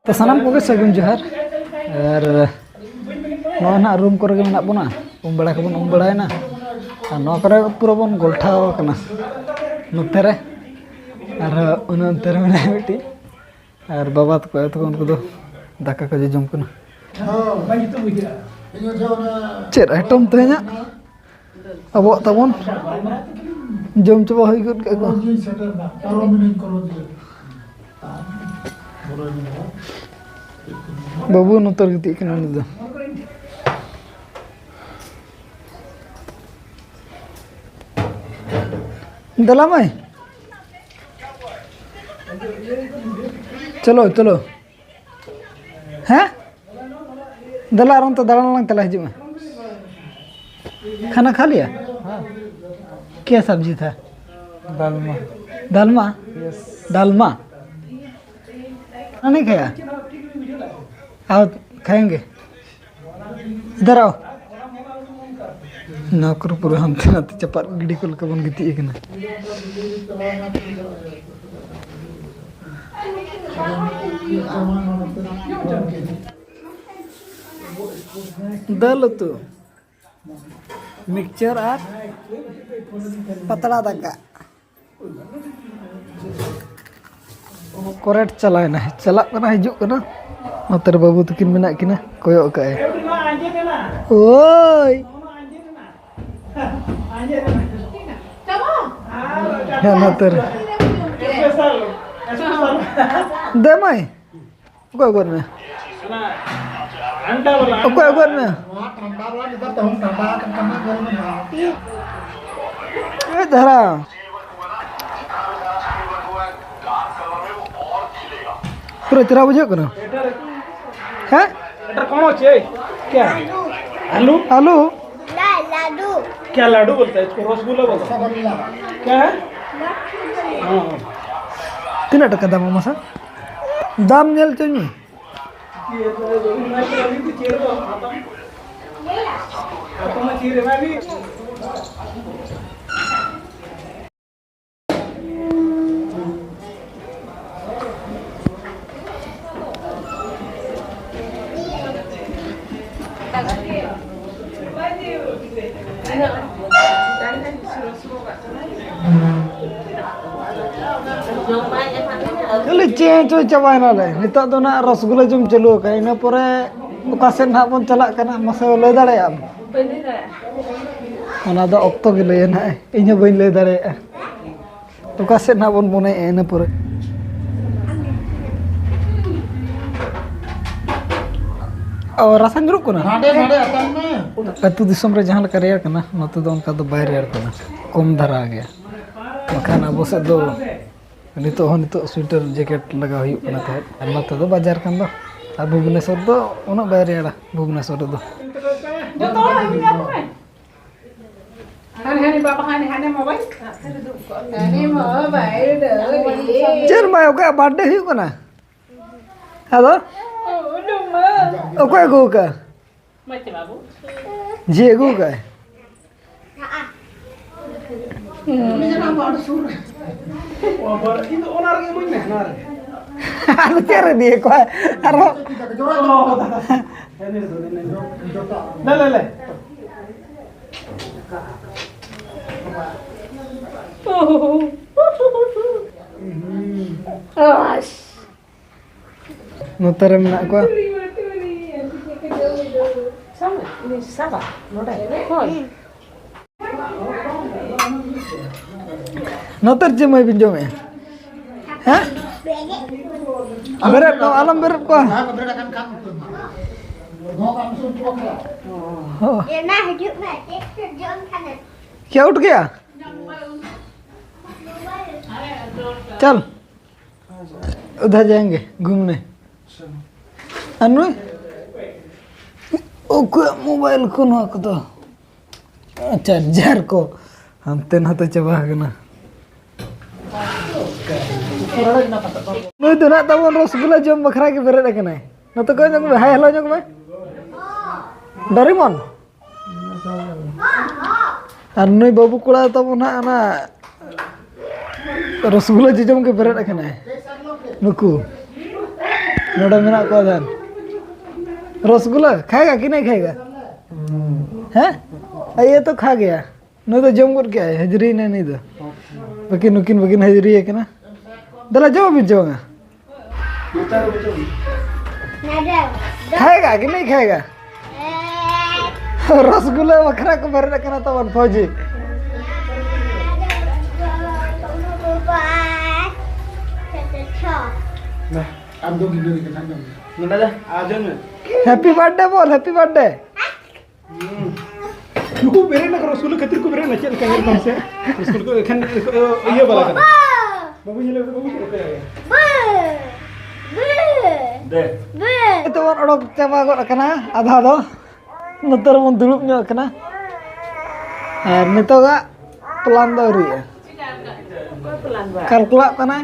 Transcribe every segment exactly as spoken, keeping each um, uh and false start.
ᱛᱚ, ᱥᱟᱱᱟᱢ ᱠᱚᱜᱮ ᱥᱟᱹᱜᱩᱱ ᱡᱚᱦᱟᱨ᱾ ᱟᱨ ᱱᱚᱣᱟ ᱱᱟᱦᱟᱜ ᱨᱩᱢ ᱠᱚᱨᱮ ᱜᱮ ᱢᱮᱱᱟᱜ ᱵᱚᱱᱟ᱾ ᱩᱢ ᱵᱟᱲᱟ ᱠᱚᱵᱚᱱ ᱩᱢ ᱵᱟᱲᱟᱭᱮᱱᱟ᱾ ᱟᱨ ᱱᱚᱣᱟ ᱠᱚᱨᱮ ᱯᱩᱨᱟᱹ ᱵᱚᱱ ᱜᱚᱞᱴᱷᱟᱣ ᱟᱠᱟᱱᱟ᱾ ᱱᱚᱛᱮ ᱨᱮ ᱟᱨ ᱚᱱᱮ ᱚᱱᱛᱮ ᱨᱮ ᱢᱮᱱᱟᱭᱟ ᱢᱤᱫᱴᱤᱡ᱾ ᱟᱨ ᱵᱟᱵᱟ ᱛᱟᱠᱚ, ᱟᱭᱳ ᱛᱟᱠᱚ, ᱩᱱᱠᱩ ᱫᱚ ᱫᱟᱠᱟ ᱠᱚ ᱡᱚᱡᱚᱢ ᱠᱟᱱᱟ᱾ ᱪᱮᱫ ᱟᱭᱴᱚᱢ ᱛᱮᱦᱮᱧᱟᱜ? ᱟᱵᱚᱣᱟᱜ ᱛᱟᱵᱚᱱ ᱡᱚᱢ ᱪᱟᱵᱟ ᱦᱩᱭ ᱜᱚᱫ ᱠᱟᱜ ᱠᱚ᱾ ᱵᱟᱹᱵᱩ ᱱᱚᱛᱮ ᱨᱮ ᱜᱤᱛᱤᱡ ᱠᱟᱱᱟ ᱩᱱᱤ ᱫᱚ᱾ ᱫᱮᱞᱟ ᱢᱟᱹᱭ᱾ ᱪᱚᱞᱚ, ᱪᱚᱞᱚ᱾ ᱦᱮᱸ? ᱫᱮᱞᱟ, ᱟᱨ ᱚᱱᱛᱮ ᱫᱟᱬᱟᱱ ᱞᱟᱝ ᱪᱟᱞᱟᱜ, ᱦᱤᱡᱩᱜ ᱢᱮ᱾ खाना खा लिया? क्या सब्जी था? दालमा। दालमा? यस। दालमा? नहीं खाया? आओ, खाएंगे। ᱫᱟᱨᱟᱣ᱾ ᱱᱚᱣᱟ ᱠᱚᱨᱮ ᱯᱩᱨᱟᱹ ᱦᱟᱱᱛᱮ ᱱᱟᱛᱮ ᱪᱟᱯᱟᱫ ᱜᱤᱰᱤ ᱠᱚ ᱞᱮᱠᱟ ᱵᱚᱱ ᱜᱤᱛᱤᱡ ᱟᱠᱟᱱᱟ᱾ ᱫᱟᱹᱞ ᱩᱛᱩ, ᱢᱤᱠᱥᱪᱟᱨ ᱟᱨ ᱯᱟᱛᱲᱟ ᱫᱟᱠᱟ᱾ ᱠᱚᱨᱮᱴ ᱪᱟᱞᱟᱣᱮᱱᱟ, ᱪᱟᱞᱟᱜ ᱠᱟᱱᱟ, ᱦᱤᱡᱩᱜ ᱠᱟᱱᱟ᱾ ᱱᱚᱛᱮ ᱨᱮ ᱵᱟᱹᱵᱩ ᱛᱟᱹᱠᱤᱱ ᱢᱮᱱᱟᱜ ᱠᱤᱱᱟ, ᱠᱚᱭᱚᱜ ᱠᱟᱜᱼᱟᱭ᱾ ᱳᱭ! ᱦᱮᱸ, ᱱᱚᱛᱮ ᱨᱮ᱾ ᱫᱮ ᱢᱟᱹᱭ, ᱚᱠᱚᱭ ᱟᱹᱜᱩᱣᱟᱫ ᱢᱮᱭᱟ? ᱚᱠᱚᱭ ᱟᱹᱜᱩᱣᱟᱫ ᱢᱮᱭᱟ? ᱮ ᱫᱷᱟᱨᱟ᱾ ᱯᱩᱨᱟᱹ ᱪᱮᱦᱨᱟ ᱵᱩᱡᱷᱟᱹᱜ ᱠᱟᱱᱟ᱾ ᱦᱮᱸ? मटर कौन होचे? क्या? आलू? आलू? लाडू। क्या लाडू बोलता है इसको? रसगुल्ला बोलता है। क्या है? हाँ, हाँ। ᱛᱤᱱᱟᱹᱜ ᱴᱟᱠᱟ ᱫᱟᱢᱟ ᱢᱟᱥᱮ? ᱫᱟᱢ ᱧᱮᱞ ᱦᱚᱪᱚᱧ ᱢᱮ᱾ ᱪᱮᱫ ᱪᱚ ᱪᱟᱵᱟᱭᱮᱱᱟᱞᱮ᱾ ᱱᱤᱛᱚᱜ ᱫᱚ ᱱᱟᱜ ᱨᱚᱥᱜᱩᱞᱟᱹ ᱡᱚᱢ ᱪᱟᱹᱞᱩ ᱟᱠᱟᱫ, ᱤᱱᱟᱹ ᱯᱚᱨᱮ ᱚᱠᱟ ᱥᱮᱫ ᱱᱟᱜ ᱵᱚᱱ ᱪᱟᱞᱟᱜ ᱠᱟᱱᱟ, ᱢᱟᱥᱮ ᱞᱟᱹᱭ ᱫᱟᱲᱮᱭᱟᱜ ᱟᱢ? ᱵᱟᱹᱧ ᱞᱟᱹᱭ ᱫᱟᱲᱮᱭᱟᱜᱼᱟ᱾ ᱚᱱᱟ ᱫᱚ ᱚᱠᱛᱚ ᱜᱮ ᱞᱟᱹᱭᱟ ᱱᱟᱜ, ᱤᱧ ᱦᱚᱸ ᱵᱟᱹᱧ ᱞᱟᱹᱭ ᱫᱟᱲᱮᱭᱟᱜᱼᱟ᱾ ᱚᱠᱟ ᱥᱮᱫ ᱱᱟᱜ ᱵᱚᱱ ᱢᱚᱱᱮᱭᱮᱫᱼᱟ ᱤᱱᱟᱹ ᱯᱚᱨᱮ᱾ ᱚ, ᱨᱟᱥᱟ ᱧᱩᱨᱩᱜ ᱠᱟᱱᱟ᱾ ᱱᱟᱰᱮ, ᱱᱟᱰᱮ ᱟᱛᱟᱝ ᱢᱮ᱾ ᱟᱹᱛᱩ ᱫᱤᱥᱚᱢ ᱨᱮ ᱡᱟᱦᱟᱸ ᱞᱮᱠᱟ ᱨᱮᱭᱟᱲ ᱠᱟᱱᱟ, ᱱᱚᱛᱮ ᱫᱚ ᱚᱱᱠᱟ ᱫᱚ ᱵᱟᱭ ᱨᱮᱭᱟᱲ ᱠᱟᱱᱟ, ᱠᱚᱢ ᱫᱷᱟᱨᱟ ᱜᱮᱭᱟ᱾ ᱵᱟᱠᱷᱟᱱ ᱟᱵᱚ ᱥᱮᱫ ᱫᱚ ᱱᱤᱛᱚᱜ ᱦᱚᱸ, ᱱᱤᱛᱚᱜ ᱥᱩᱭᱮᱴᱟᱨ ᱡᱮᱠᱮᱴ ᱞᱟᱜᱟᱣ ᱦᱩᱭᱩᱜ ᱠᱟᱱᱟ ᱛᱟᱦᱮᱸᱫ, ᱟᱨ ᱱᱚᱛᱮ ᱫᱚ ᱵᱟᱡᱟᱨ ᱠᱟᱱ ᱫᱚ᱾ ᱟᱨ ᱵᱷᱩᱵᱽᱱᱮᱥᱚᱨ ᱫᱚ ᱩᱱᱟᱹᱜ ᱵᱟᱭ ᱨᱮᱭᱟᱲᱟ, ᱵᱷᱩᱵᱽᱱᱮᱥᱚᱨ ᱨᱮᱫᱚ᱾ ᱡᱚᱛᱚ ᱦᱚᱲ ᱦᱟᱹᱱᱤ ᱵᱟᱵᱟ ᱦᱟᱹᱱᱤ᱾ ᱦᱟᱹᱱᱤ, ᱦᱟᱹᱱᱤ ᱵᱟᱵᱟ, ᱦᱟᱹᱱᱤ, ᱦᱟᱹᱱᱤ ᱢᱳᱵᱟᱭᱤᱞ᱾ ᱦᱟᱹᱱᱤ ᱢᱳᱵᱟᱭᱤᱞ ᱫᱚ ᱪᱮᱫ ᱢᱟ, ᱚᱠᱚᱭᱟᱜ ᱵᱟᱨᱛᱷᱰᱮ ᱦᱩᱭᱩᱜ ᱠᱟᱱᱟ? ᱟᱫᱚ ᱚᱠᱚᱭ ᱟᱹᱜᱩ ᱟᱠᱟᱫ? ᱢᱟᱹᱪᱤ ᱵᱟᱹᱵᱩ᱾ ᱡᱤ ᱟᱹᱜᱩ ᱟᱠᱟᱫ᱾ ᱩᱱᱤ ᱡᱟᱱᱟᱢ ᱫᱚ ᱚᱸᱰᱮ ᱥᱩᱨ ᱨᱮ᱾ ᱤᱧ ᱫᱚ ᱚᱱᱟ ᱨᱮᱜᱮ ᱤᱢᱟᱹᱧ ᱢᱮ, ᱚᱱᱟ ᱨᱮᱜᱮ᱾ ᱟᱫᱚ ᱪᱮᱫ ᱨᱮ ᱤᱫᱤᱭ ᱠᱚᱣᱟ? ᱟᱨᱦᱚᱸ᱾ ᱞᱮ, ᱞᱮ, ᱞᱮ᱾ ᱱᱚᱛᱮ ᱨᱮ ᱢᱮᱱᱟᱜ ᱠᱚᱣᱟ᱾ ᱱᱚᱛᱮ ᱨᱮ ᱪᱮᱫ ᱢᱟᱹᱭ ᱵᱤᱱ ᱡᱚᱢᱮᱜᱼᱟ? ᱦᱮᱸ? ᱵᱮᱨᱮᱫ ᱠᱚ, ᱟᱞᱚᱢ ᱵᱮᱨᱮᱫ ᱠᱚᱣᱟ᱾ ᱦᱚᱸ᱾ ᱮᱱᱟ ᱦᱤᱡᱩᱜ ᱢᱮ, ᱪᱮᱫ ᱯᱮ ᱡᱚᱢ ᱠᱷᱟᱱᱟ? ᱠᱮ ᱟᱣᱩᱴ ᱜᱮᱭᱟ? ᱪᱟᱞ᱾ ᱩᱫᱷᱟᱨ ᱡᱟᱭᱮᱸᱜᱮ ᱜᱷᱩᱢᱱᱮ᱾ ᱟᱨ ᱱᱩᱭ? ᱚᱠᱚᱭᱟᱜ ᱢᱳᱵᱟᱭᱤᱞ ᱠᱚ ᱱᱚᱣᱟ ᱠᱚᱫᱚ? ᱪᱟᱨᱡᱟᱨ ᱠᱚ ᱦᱟᱱᱛᱮ ᱱᱟᱛᱮ ᱪᱟᱵᱟ ᱟᱠᱟᱱᱟ᱾ ᱱᱩᱭ ᱫᱚ ᱱᱟᱜ ᱛᱟᱵᱚᱱ ᱨᱚᱥᱜᱩᱞᱞᱟ ᱡᱚᱢ ᱵᱟᱠᱷᱨᱟ ᱜᱮ ᱵᱮᱨᱮᱫ ᱟᱠᱟᱱᱟᱭ᱾ ᱱᱚᱛᱮ ᱠᱚᱭ ᱧᱚᱜ ᱢᱮ, ᱦᱟᱭ ᱦᱮᱞᱳ ᱧᱚᱜ ᱢᱮ᱾ ᱰᱳᱨᱮᱢᱚᱱ᱾ ᱟᱨ ᱱᱩᱭ ᱵᱟᱹᱵᱩ ᱠᱚᱲᱟ ᱛᱟᱵᱚᱱ ᱦᱟᱸᱜ ᱚᱱᱟ ᱨᱚᱥᱜᱩᱞᱞᱟ ᱡᱚᱡᱚᱢ ᱜᱮ ᱵᱮᱨᱮᱫ ᱟᱠᱟᱱᱟᱭ᱾ ᱱᱩᱠᱩ ᱱᱚᱰᱮ ᱢᱮᱱᱟᱜ ᱠᱚᱣᱟ ᱫᱟᱱ᱾ ᱨᱚᱥᱜᱩᱞᱞᱟ ᱠᱷᱟᱭᱜᱟ ᱠᱤ ᱱᱟᱦᱤ ᱠᱷᱟᱭᱜᱟ? ᱦᱮᱸ? ᱟᱭᱮ ᱛᱚ ᱠᱷᱟ ᱜᱮᱭᱟ᱾ ᱱᱩᱭ ᱫᱚ ᱡᱚᱢ ᱜᱚᱫ ᱠᱮᱜᱼᱟᱭ, ᱦᱟᱹᱡᱨᱤᱭᱮᱱᱟᱭ ᱱᱩᱭ ᱫᱚ᱾ ᱵᱟᱹᱠᱤᱱ, ᱱᱩᱠᱤᱱ ᱵᱟᱹᱠᱤᱱ ᱦᱟᱹᱡᱨᱤᱭᱮ ᱠᱟᱱᱟ᱾ ᱫᱮᱞᱟ ᱡᱚᱢ ᱟᱹᱵᱤᱱ ᱪᱮ ᱵᱟᱝᱟ? खाएगा कि नहीं खाएगा? रसगुल्ला ᱵᱟᱠᱷᱨᱟ ᱠᱚ ᱵᱮᱨᱮᱫ ᱟᱠᱟᱱᱟ ᱛᱟᱵᱚᱱ ᱯᱷᱚᱡᱤ᱾ ᱟᱢ ᱫᱚ ᱜᱤᱫᱽᱨᱟᱹ ᱞᱮᱠᱟ ᱥᱟᱵ ᱠᱟᱜ ᱢᱮ᱾ ᱱᱚᱰᱮ ᱫᱚ ᱟᱡᱚᱢ ᱢᱮ᱾ Happy birthday ᱵᱚᱞ, happy birthday. ᱱᱩᱠᱩ ᱵᱮᱨᱮᱫ ᱱᱟᱠᱚ, ᱨᱚᱥᱜᱩᱞᱞᱟᱹ ᱠᱷᱟᱹᱛᱤᱨ ᱠᱚ ᱵᱮᱨᱮᱫ ᱱᱟ᱾ ᱪᱮᱫ ᱞᱮᱠᱟ ᱧᱮᱞ ᱠᱚᱢ ᱥᱮ? ᱨᱚᱥᱜᱩᱞᱞᱟᱹ ᱠᱚ ᱮᱠᱷᱮᱱ ᱤᱭᱟᱹ ᱵᱟᱞᱟ ᱠᱟᱱᱟ᱾ ᱵᱟᱹᱵᱩ ᱧᱮᱞ ᱢᱮ, ᱵᱟᱹᱵᱩ ᱪᱮᱫ ᱞᱮᱠᱟ? ᱫᱮ᱾ ᱱᱤᱛᱚᱜ ᱵᱚᱱ ᱚᱰᱚᱠ ᱪᱟᱵᱟ ᱜᱚᱫ ᱟᱠᱟᱱᱟ ᱟᱫᱷᱟ ᱫᱚ᱾ ᱱᱚᱛᱮ ᱨᱮᱵᱚᱱ ᱫᱩᱲᱩᱵ ᱧᱚᱜ ᱟᱠᱟᱱᱟ᱾ ᱟᱨ ᱱᱤᱛᱚᱜᱟᱜ ᱯᱞᱟᱱ ᱫᱚ ᱟᱹᱣᱨᱤᱭᱟᱜᱼᱟ᱾ ᱠᱟᱞᱯᱞᱟᱜ ᱠᱟᱱᱟᱭ᱾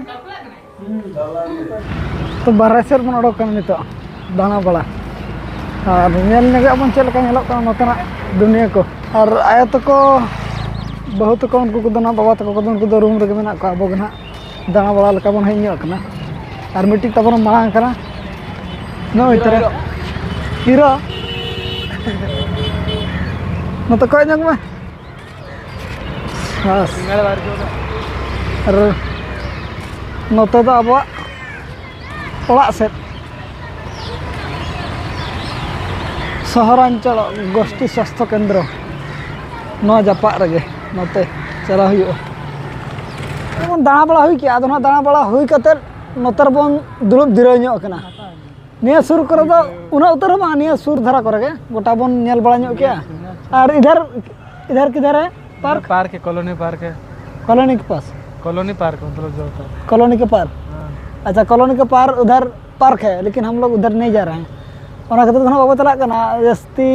ᱛᱚ ᱵᱟᱨᱦᱮ ᱥᱮᱫ ᱵᱚᱱ ᱚᱰᱚᱠ ᱠᱟᱱᱟ ᱱᱤᱛᱚᱜ ᱫᱟᱬᱟ ᱵᱟᱲᱟ᱾ ᱟᱨ ᱧᱮᱞ ᱧᱚᱜ ᱟᱵᱚᱱ ᱪᱮᱫ ᱞᱮᱠᱟ ᱧᱮᱞᱚᱜ ᱠᱟᱱᱟ ᱱᱚᱛᱮᱱᱟᱜ ᱫᱩᱱᱤᱭᱟᱹ ᱠᱚ᱾ ᱟᱨ ᱟᱭᱳ ᱛᱟᱠᱚ, ᱵᱟᱹᱦᱩ ᱛᱟᱠᱚ, ᱩᱱᱠᱩ ᱠᱚᱫᱚ ᱱᱟᱜ, ᱵᱟᱵᱟ ᱛᱟᱠᱚ ᱠᱚᱫᱚ ᱩᱱᱠᱩ ᱫᱚ ᱨᱩᱢ ᱨᱮᱜᱮ ᱢᱮᱱᱟᱜ ᱠᱚᱣᱟ᱾ ᱟᱵᱚ ᱜᱮ ᱱᱟᱜ ᱫᱟᱬᱟ ᱵᱟᱲᱟ ᱞᱮᱠᱟ ᱵᱚᱱ ᱦᱮᱡ ᱧᱚᱜ ᱠᱟᱱᱟ᱾ ᱟᱨ ᱢᱤᱫᱴᱤᱡ ᱛᱟᱵᱚᱱ ᱢᱟᱲᱟᱝ ᱠᱟᱱᱟ ᱱᱚᱜᱼᱚᱭ ᱛᱚᱨᱟ ᱦᱤᱨᱳ᱾ ᱱᱚᱛᱮ ᱠᱚᱭ ᱧᱚᱜ ᱢᱮ᱾ ᱵᱟᱥ᱾ ᱟᱨ ᱱᱚᱛᱮ ᱫᱚ ᱟᱵᱚᱣᱟᱜ ᱚᱲᱟᱜ ᱥᱮᱫ, ᱥᱚᱦᱚᱨᱟᱧᱪᱚᱞ ᱜᱳᱥᱴᱤ ᱥᱟᱥᱛᱷᱚ ᱠᱮᱱᱫᱨᱚ, ᱱᱚᱣᱟ ᱡᱟᱯᱟᱜ ᱨᱮᱜᱮ ᱱᱚᱛᱮ ᱪᱟᱞᱟᱣ ᱦᱩᱭᱩᱜᱼᱟ᱾ ᱵᱚᱱ ᱫᱟᱬᱟ ᱵᱟᱲᱟ ᱦᱩᱭ ᱠᱮᱜᱼᱟ, ᱟᱫᱚ ᱱᱟᱦᱟᱜ ᱫᱟᱬᱟ ᱵᱟᱲᱟ ᱦᱩᱭ ᱠᱟᱛᱮᱫ ᱱᱚᱛᱮ ᱨᱮᱵᱚᱱ ᱫᱩᱲᱩᱵ ᱡᱤᱨᱟᱹᱣ ᱧᱚᱜ ᱟᱠᱟᱱᱟ᱾ ᱱᱤᱭᱟᱹ ᱥᱩᱨ ᱠᱚᱨᱮ ᱫᱚ ᱩᱱᱟᱹᱜ ᱩᱛᱟᱹᱨ ᱦᱚᱸ ᱵᱟᱝ, ᱱᱤᱭᱟᱹ ᱥᱩᱨ ᱫᱷᱟᱨᱟ ᱠᱚᱨᱮ ᱜᱮ ᱜᱚᱴᱟ ᱵᱚᱱ ᱧᱮᱞ ᱵᱟᱲᱟ ᱧᱚᱜ ᱠᱮᱜᱼᱟ᱾ ᱟᱨ ᱤᱫᱷᱟᱨ, ᱤᱫᱷᱟᱨ ᱠᱤᱫᱷᱟᱨ ᱦᱮ ᱯᱟᱨᱠ? ᱯᱟᱨᱠ ᱦᱮ, ᱠᱚᱞᱚᱱᱤ ᱯᱟᱨᱠ ᱦᱮ᱾ ᱠᱚᱞᱚᱱᱤ ᱠᱮ ᱯᱟᱥ? ᱠᱚᱞᱚᱱᱤ ᱯᱟᱨᱠ, ᱢᱚᱛᱞᱚᱵ ᱡᱚ ᱦᱳᱛᱟ ᱦᱮ᱾ ᱠᱚᱞᱚᱱᱤ ᱠᱮ ᱯᱟᱨ? ᱦᱮᱸ᱾ ᱟᱪᱪᱷᱟ, ᱠᱚᱞᱚᱱᱤ ᱠᱮ ᱯᱟᱨ ᱩᱫᱷᱟᱨ ᱯᱟᱨᱠ ᱦᱮ, ᱞᱮᱠᱤᱱ ᱦᱟᱢ ᱞᱳᱜ ᱩᱫᱷᱟᱨ ᱱᱟᱦᱤᱸ ᱡᱟ ᱨᱟᱦᱮ ᱦᱮ᱾ ᱚᱱᱟ ᱠᱷᱟᱹᱛᱤᱨ ᱛᱮ ᱱᱟᱦᱟᱜ ᱵᱟᱵᱚ ᱪᱟᱞᱟᱜ ᱠᱟᱱᱟ ᱡᱟᱹᱥᱛᱤ᱾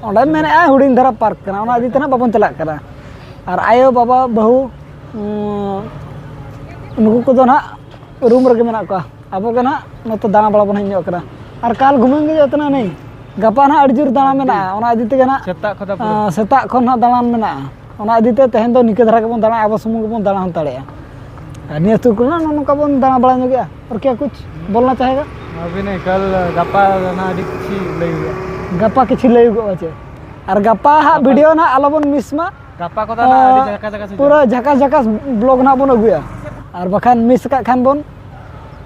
ᱚᱸᱰᱮ ᱢᱮᱱᱮᱜᱼᱟ ᱦᱩᱰᱤᱧ ᱫᱷᱟᱨᱟ ᱯᱟᱨᱠ ᱠᱟᱱᱟ, ᱚᱱᱟ ᱤᱫᱤ ᱛᱮ ᱱᱟᱦᱟᱜ ᱵᱟᱵᱚᱱ ᱪᱟᱞᱟᱜ ᱠᱟᱱᱟ᱾ ᱟᱨ ᱟᱭᱳ, ᱵᱟᱵᱟ, ᱵᱟᱹᱦᱩ, ᱩᱸ, ᱱᱩᱠᱩ ᱠᱚᱫᱚ ᱱᱟᱦᱟᱜ ᱨᱩᱢ ᱨᱮᱜᱮ ᱢᱮᱱᱟᱜ ᱠᱚᱣᱟ᱾ ᱟᱵᱚ ᱜᱮ ᱱᱟᱦᱟᱜ ᱱᱚᱛᱮ ᱫᱟᱬᱟ ᱵᱟᱲᱟ ᱵᱚᱱ ᱦᱮᱡ ᱧᱚᱜ ᱠᱟᱱᱟ᱾ ᱟᱨ ᱠᱟᱞ ᱜᱷᱩᱢᱮᱝᱜᱮ ᱡᱚᱛᱱᱟ ᱱᱟᱦᱤᱸ, ᱜᱟᱯᱟ ᱱᱟᱦᱟᱜ ᱟᱹᱰᱤ ᱡᱳᱨ ᱫᱟᱬᱟ ᱢᱮᱱᱟᱜᱼᱟ, ᱚᱱᱟ ᱤᱫᱤ ᱛᱮᱜᱮ ᱱᱟᱦᱟᱜ, ᱥᱮᱛᱟᱜ ᱠᱷᱚᱱ ᱫᱚ ᱯᱩᱨᱟᱹ ᱟᱸ, ᱥᱮᱛᱟᱜ ᱠᱷᱚᱱ ᱱᱟᱦᱟᱜ ᱫᱟᱬᱟᱱ ᱢᱮᱱᱟᱜᱼᱟ᱾ ᱚᱱᱟ ᱤᱫᱤ ᱛᱮ ᱛᱮᱦᱮᱧ ᱫᱚ ᱱᱤᱠᱟᱹ ᱫᱷᱟᱨᱟ ᱜᱮᱵᱚᱱ ᱫᱟᱬᱟᱱᱟ, ᱟᱵᱚ ᱥᱩᱢᱩᱝ ᱜᱮᱵᱚᱱ ᱫᱟᱬᱟ ᱦᱟᱛᱟᱲᱮᱜᱼᱟ᱾ ᱟᱨ ᱱᱤᱭᱟᱹ ᱥᱩᱨ ᱠᱚᱨᱮ ᱱᱟᱜ ᱱᱚᱜᱼᱚ ᱱᱚᱝᱠᱟ ᱵᱚᱱ ᱫᱟᱬᱟ ᱵᱟᱲᱟ ᱧᱚᱜᱮᱜᱼᱟ᱾ ᱟᱨ ᱠᱤᱭᱟ ᱠᱩᱪ ᱵᱚᱞᱱᱟ ᱪᱟᱦᱮᱜᱟ? ᱟᱹᱵᱤᱱ ᱮᱠᱟᱞ ᱜᱟᱯᱟ ᱱᱟᱦᱟᱜ ᱟᱹᱰᱤ ᱠᱤᱪᱷᱩ ᱞᱟᱹᱭ ᱦᱩᱭᱩᱜᱼᱟ᱾ ᱜᱟᱯᱟ ᱠᱤᱪᱷᱩ ᱞᱟᱹᱭ ᱦᱩᱭᱩᱜᱼᱟ ᱪᱮ? ᱟᱨ ᱜᱟᱯᱟ ᱦᱟᱸᱜ ᱜᱟᱯᱟ᱾ ᱵᱷᱤᱰᱤᱭᱳ ᱱᱟᱦᱟᱜ ᱟᱞᱚ ᱵᱚᱱ ᱢᱤᱥ ᱢᱟ᱾ ᱜᱟᱯᱟ ᱠᱚᱫᱚ ᱱᱟᱦᱟᱜ ᱟᱹᱰᱤ ᱟᱸ, ᱡᱷᱟᱠᱟᱥ ᱡᱷᱟᱠᱟᱥ ᱦᱤᱡᱩᱜᱼᱟ᱾ ᱯᱩᱨᱟᱹ ᱡᱷᱟᱠᱟᱥ ᱡᱷᱟᱠᱟᱥ ᱵᱞᱚᱜ ᱱᱟᱦᱟᱜ ᱵᱚᱱ ᱟᱹᱜᱩᱭᱟ᱾ ᱟᱨ ᱵᱟᱠᱷᱟᱱ ᱢᱤᱥ ᱟᱠᱟᱫ ᱠᱷᱟᱱ ᱵᱚᱱ,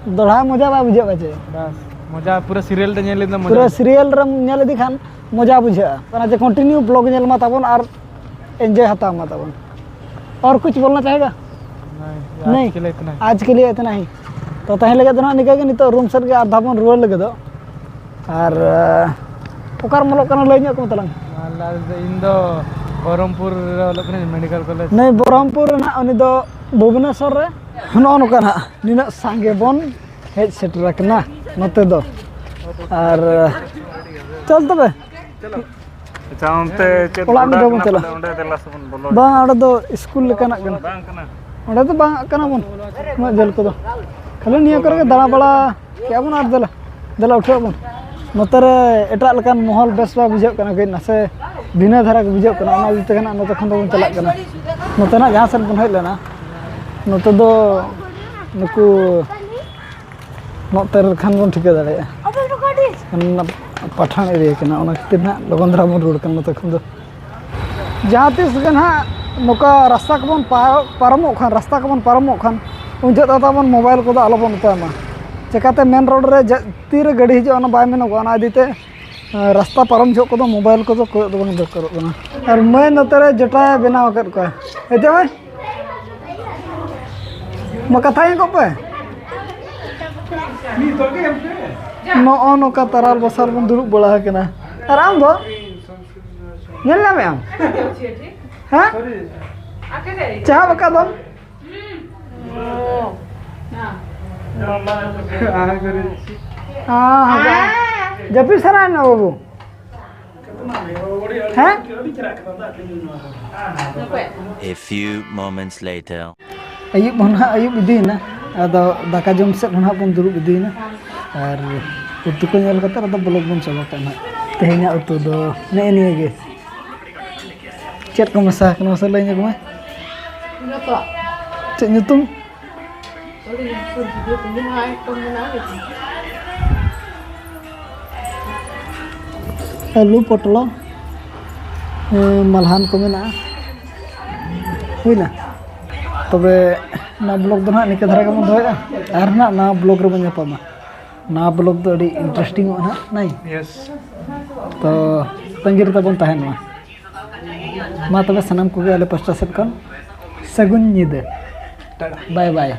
ᱫᱚᱦᱲᱟ ᱢᱚᱡᱟ ᱵᱟᱭ ᱵᱩᱡᱷᱟᱹᱜᱼᱟ ᱪᱮ? ᱵᱟᱥ, ᱢᱚᱡᱟ ᱯᱩᱨᱟᱹ serial ᱨᱮ ᱧᱮᱞ ᱞᱮᱫᱟ ᱢᱚᱡᱟ᱾ ᱯᱩᱨᱟᱹ serial ᱨᱮᱢ ᱧᱮᱞ ᱤᱫᱤ ᱠᱷᱟᱱ ᱢᱚᱡᱟ ᱵᱩᱡᱷᱟᱹᱜᱼᱟ᱾ ᱚᱱᱟ ᱡᱮ continue vlog ᱧᱮᱞ ᱢᱟ ᱛᱟᱵᱚᱱ ᱟᱨ enjoy ᱦᱟᱛᱟᱣ ᱢᱟ ᱛᱟᱵᱚᱱ᱾ और कुछ बोलना चाहेगा? नहीं, नहीं। आज के लिए इतना ही। आज के लिए इतना ही। तो ᱛᱮᱦᱮᱧ ᱞᱟᱹᱜᱤᱫ ᱫᱚ ᱱᱟᱦᱟᱜ ᱱᱤᱝᱠᱟᱹ ᱜᱮ, ᱱᱤᱛᱚᱜ room ᱥᱮᱫ ᱜᱮ ᱟᱨ ᱫᱷᱟᱣ ᱵᱚᱱ ᱨᱩᱣᱟᱹᱲ ᱞᱟᱹᱜᱤᱫᱚᱜ᱾ ᱟᱨ, ᱟᱸ, ᱚᱠᱟᱨᱮᱢ ᱚᱞᱚᱜ ᱠᱟᱱᱟ ᱞᱟᱹᱭ ᱧᱚᱜ ᱠᱚᱢ ᱛᱟᱞᱟᱝ᱾ ᱟᱞᱮ ᱫᱚ, ᱤᱧ ᱫᱚ ᱵᱚᱦᱨᱚᱢᱯᱩᱨ ᱨᱮ ᱚᱞᱚᱜ ᱠᱟᱹᱱᱟᱹᱧ, medical college᱾ ᱱᱩᱭ ᱵᱚᱦᱨᱚᱢᱯᱩᱨ ᱨᱮᱱᱟᱜ, ᱩᱱᱤ ᱫᱚ ᱵᱷᱩᱵᱽᱱᱮᱥᱚᱨ ᱨᱮ᱾ ᱱᱚᱜᱼᱚ ᱱᱚᱝᱠᱟ ᱱᱟᱦᱟᱜ ᱱᱤᱱᱟᱹᱜ ᱥᱟᱸᱜᱮ ᱵᱚᱱ ᱦᱮᱡ ᱥᱮᱴᱮᱨ ᱟᱠᱟᱱᱟ ᱱᱚᱛᱮ ᱫᱚ᱾ ᱟᱨ ᱪᱚᱞ ᱛᱚᱵᱮ᱾ ᱟᱪᱪᱷᱟ, ᱚᱱᱛᱮ ᱪᱮᱫ ᱚᱲᱟᱜ ᱢᱤᱫ ᱫᱷᱟᱣ ᱵᱚᱱ ᱪᱟᱞᱟᱜᱼᱟ᱾ ᱯᱟᱞᱮ ᱚᱸᱰᱮ ᱫᱮᱞᱟ ᱥᱮᱵᱚᱱ ᱵᱚᱞᱚ᱾ ᱵᱟᱝ, ᱚᱸᱰᱮ ᱫᱚ ᱥᱠᱩᱞ ᱞᱮᱠᱟᱱᱟᱜ ᱠᱟᱱᱟ᱾ ᱵᱟᱝ ᱠᱟᱱᱟ᱾ ᱚᱸᱰᱮ ᱫᱚ ᱵᱟᱝ ᱠᱟᱱᱟ ᱵᱚᱱ, ᱩᱱᱟᱹᱜ ᱡᱷᱟᱹᱞ ᱠᱚᱫᱚ᱾ ᱠᱷᱟᱹᱞᱤ ᱱᱤᱭᱟᱹ ᱠᱚᱨᱮ ᱜᱮ ᱫᱟᱬᱟ ᱵᱟᱲᱟ ᱠᱮᱜᱼᱟ ᱵᱚᱱ ᱟᱨ ᱫᱮᱞᱟ, ᱫᱮᱞᱟ ᱩᱴᱷᱟᱹᱜ ᱟᱵᱚᱱ᱾ ᱱᱚᱛᱮ ᱨᱮ ᱮᱴᱟᱜ ᱞᱮᱠᱟᱱ ᱢᱚᱦᱚᱞ ᱵᱮᱥ ᱵᱟᱭ ᱵᱩᱡᱷᱟᱹᱜ ᱠᱟᱱᱟ, ᱠᱟᱹᱡ ᱱᱟᱥᱮ ᱵᱷᱤᱱᱟᱹ ᱫᱷᱟᱨᱟ ᱜᱮ ᱵᱩᱡᱷᱟᱹᱜ ᱠᱟᱱᱟ᱾ ᱚᱱᱟ ᱤᱫᱤ ᱛᱮᱜᱮ ᱱᱟᱜ ᱱᱚᱛᱮ ᱠᱷᱚᱱ ᱫᱚᱵᱚᱱ ᱪᱟᱞᱟᱜ ᱠᱟᱱᱟ᱾ ᱱᱚᱛᱮᱱᱟᱜ ᱡᱟᱦᱟᱸ ᱥᱮᱫ ᱵᱚᱱ ᱦᱮᱡ ᱞᱮᱱᱟ, ᱱᱚᱛᱮ ᱫᱚ ᱱᱩᱠᱩ ᱱᱚᱛᱮ ᱨᱮ ᱠᱷᱟᱱ ᱵᱚᱱ ᱴᱷᱤᱠᱟᱹ ᱫᱟᱲᱮᱭᱟᱜᱼᱟ᱾ ᱚᱱᱟ ᱯᱟᱴᱷᱟᱱ area ᱠᱟᱱᱟ, ᱚᱱᱟ ᱠᱷᱟᱹᱛᱤᱨ ᱱᱟᱜ ᱞᱚᱜᱚᱱ ᱫᱷᱟᱨᱟ ᱵᱚᱱ ᱨᱩᱣᱟᱹᱲ ᱠᱟᱱᱟ ᱱᱚᱛᱮ ᱠᱷᱚᱱ ᱫᱚ᱾ ᱡᱟᱦᱟᱸ ᱛᱤᱥ ᱜᱮ ᱱᱟᱦᱟᱜ ᱱᱚᱝᱠᱟ ᱨᱟᱥᱛᱟ ᱠᱚᱵᱚᱱ ᱯᱟ-, ᱯᱟᱨᱚᱢᱚᱜ ᱠᱷᱟᱱ, ᱨᱟᱥᱛᱟ ᱠᱚᱵᱚᱱ ᱯᱟᱨᱚᱢᱚᱜ ᱠᱷᱟᱱ, ᱩᱱ ᱡᱚᱦᱚᱜ ᱫᱚ ᱛᱟᱵᱚᱱ mobile ᱠᱚᱫᱚ ᱟᱞᱚᱵᱚᱱ ᱚᱛᱟᱭ ᱢᱟ᱾ ᱪᱮᱠᱟᱛᱮ main road ᱨᱮ ᱡᱟ-, ᱛᱤᱨᱮ ᱜᱟᱹᱰᱤ ᱦᱤᱡᱩᱜᱼᱟ, ᱚᱱᱟ ᱵᱟᱭ ᱢᱮᱱᱚᱜᱚᱜᱼᱟ᱾ ᱚᱱᱟ ᱤᱫᱤ ᱛᱮ, ᱮᱸ, ᱨᱟᱥᱛᱟ ᱯᱟᱨᱚᱢ ᱡᱚᱦᱚᱜ ᱠᱚᱫᱚ mobile ᱠᱚᱫᱚ ᱠᱚᱭᱚᱜ ᱫᱚ ᱵᱟᱝ ᱫᱚᱨᱠᱟᱨᱚᱜ ᱠᱟᱱᱟ᱾ ᱟᱨ ᱢᱟᱹᱭ ᱱᱚᱛᱮ ᱨᱮ ᱡᱚᱴᱟᱣᱮ ᱵᱮᱱᱟᱣ ᱟᱠᱟᱫ ᱠᱚᱣᱟ᱾ ᱦᱮᱸ ᱪᱮ ᱢᱟᱹᱭ? ᱢᱟ ᱠᱟᱛᱷᱟ ᱧᱚᱜᱚᱜ ᱯᱮ᱾ ᱱᱚᱜᱼᱚ ᱱᱚᱝᱠᱟ ᱛᱟᱨᱟᱞ ᱵᱟᱥᱟᱞ ᱵᱚᱱ ᱫᱩᱲᱩᱵ ᱵᱟᱲᱟ ᱟᱠᱟᱱᱟ᱾ ᱟᱨ ᱟᱢ ᱫᱚ? ᱧᱮᱞ ᱧᱟᱢᱮᱫ ᱟᱢ? ᱦᱮᱸ? ᱪᱟᱦᱟᱵ ᱟᱠᱟᱫ ᱫᱚᱢ? ᱦᱮᱸ, ᱦᱮᱸ᱾ ᱡᱟᱹᱯᱤᱫ ᱥᱟᱱᱟᱭᱮᱫ ᱢᱮ ᱵᱟᱹᱵᱩ? ᱦᱮᱸ? A few moments later. ᱟᱹᱭᱩᱵ ᱦᱚᱸ ᱱᱟᱦᱟᱜ ᱟᱹᱭᱩᱵ ᱤᱫᱤᱭᱮᱱᱟ, ᱟᱫᱚ ᱫᱟᱠᱟ ᱡᱚᱢ ᱥᱮᱫ ᱦᱚᱸ ᱱᱟᱦᱟᱜ ᱵᱚᱱ ᱫᱩᱲᱩᱵ ᱤᱫᱤᱭᱮᱱᱟ᱾ ᱟᱨ ᱩᱛᱩ ᱠᱚ ᱧᱮᱞ ᱠᱟᱛᱮ ᱟᱫᱚ vlog ᱵᱚᱱ ᱪᱟᱵᱟ ᱠᱟᱜᱼᱟ ᱱᱟᱦᱟᱜ᱾ ᱛᱮᱦᱮᱧᱟᱜ ᱩᱛᱩ ᱫᱚ ᱱᱮᱜᱼᱮ ᱱᱤᱭᱟᱹ ᱜᱮ᱾ ᱪᱮᱫ ᱠᱚ ᱢᱮᱥᱟ ᱟᱠᱟᱱᱟ ᱢᱟᱥᱮ ᱞᱟᱹᱭ ᱧᱚᱜᱽ ᱢᱮ? ᱡᱚᱛᱚ᱾ ᱪᱮᱫ ᱧᱩᱛᱩᱢ? ᱟᱹᱞᱩ, ᱯᱚᱴᱞᱚ, ᱮᱸ, ᱢᱟᱞᱦᱟᱱ ᱠᱚ ᱢᱮᱱᱟᱜᱼᱟ᱾ ᱦᱩᱭᱱᱟ? ᱛᱚᱵᱮ ᱱᱚᱣᱟ ᱵᱞᱚᱜ ᱫᱚ ᱱᱟᱦᱟᱜ ᱱᱤᱝᱠᱟᱹ ᱫᱷᱟᱨᱟ ᱜᱮᱵᱚᱱ ᱫᱚᱦᱚᱭᱟ, ᱟᱨ ᱱᱟᱦᱟᱜ ᱱᱟᱣᱟ ᱵᱞᱚᱜ ᱨᱮᱵᱚᱱ ᱧᱟᱯᱟᱢᱟ᱾ ᱱᱟᱣᱟ ᱵᱞᱚᱜ ᱫᱚ ᱟᱹᱰᱤ ᱤᱱᱴᱟᱨᱮᱥᱴᱤᱝ ᱚᱜᱼᱟ ᱱᱟᱦᱟᱜ, ᱱᱟᱭ? ᱭᱮᱥ᱾ ᱛᱚ ᱛᱟᱺᱜᱤ ᱨᱮ ᱛᱟᱵᱚᱱ ᱛᱟᱦᱮᱱ ᱢᱟ᱾ ᱢᱟ ᱛᱚᱵᱮ ᱥᱟᱱᱟᱢ ᱠᱚᱜᱮ ᱟᱞᱮ ᱯᱟᱥᱴᱟ ᱥᱮᱫ ᱠᱷᱚᱱ ᱥᱟᱹᱜᱩᱱ ᱧᱤᱫᱟᱹ᱾ ᱴᱟᱴᱟ᱾ ᱵᱟᱭ ᱵᱟᱭ᱾